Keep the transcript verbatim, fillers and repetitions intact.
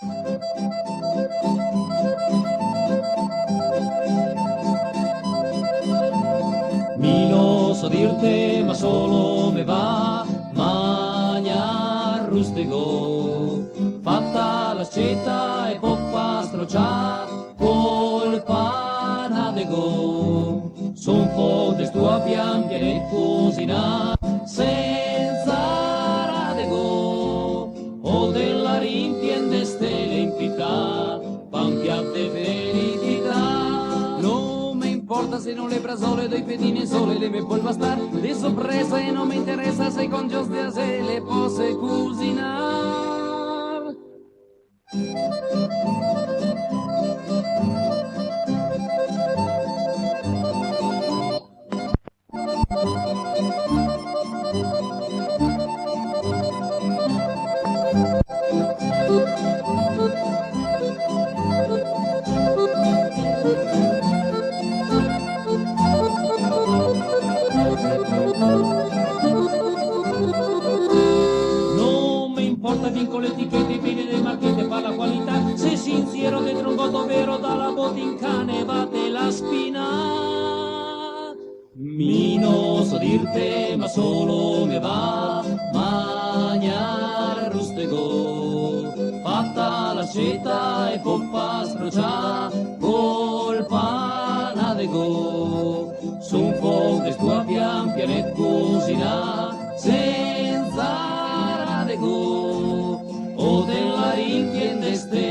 Mi no so dirte, ma solo me va magnar rustego, fata la sceta e popa strocià col panadego. Su un foc de stua pian pianet cusinà senza radego, o dela rimpiente stele in pità, pan piat de felicità. No me importa se no le brasole, doi pedini sole, le me pol bastar de sopresa, e no me interesa se con gios de asele pose cusinar. No me importa, vien co l'etichete, vene de marchete, par la qualità, se sinsiero, de troncoto vero, da la botinca ne bate la spina. Mi no so dirte, ma solo me va magnar rustego, fata la sceta e popa strocià col panadego. Su un foc de stua pian pianet cusinà senza radego, o dela rimpiente stele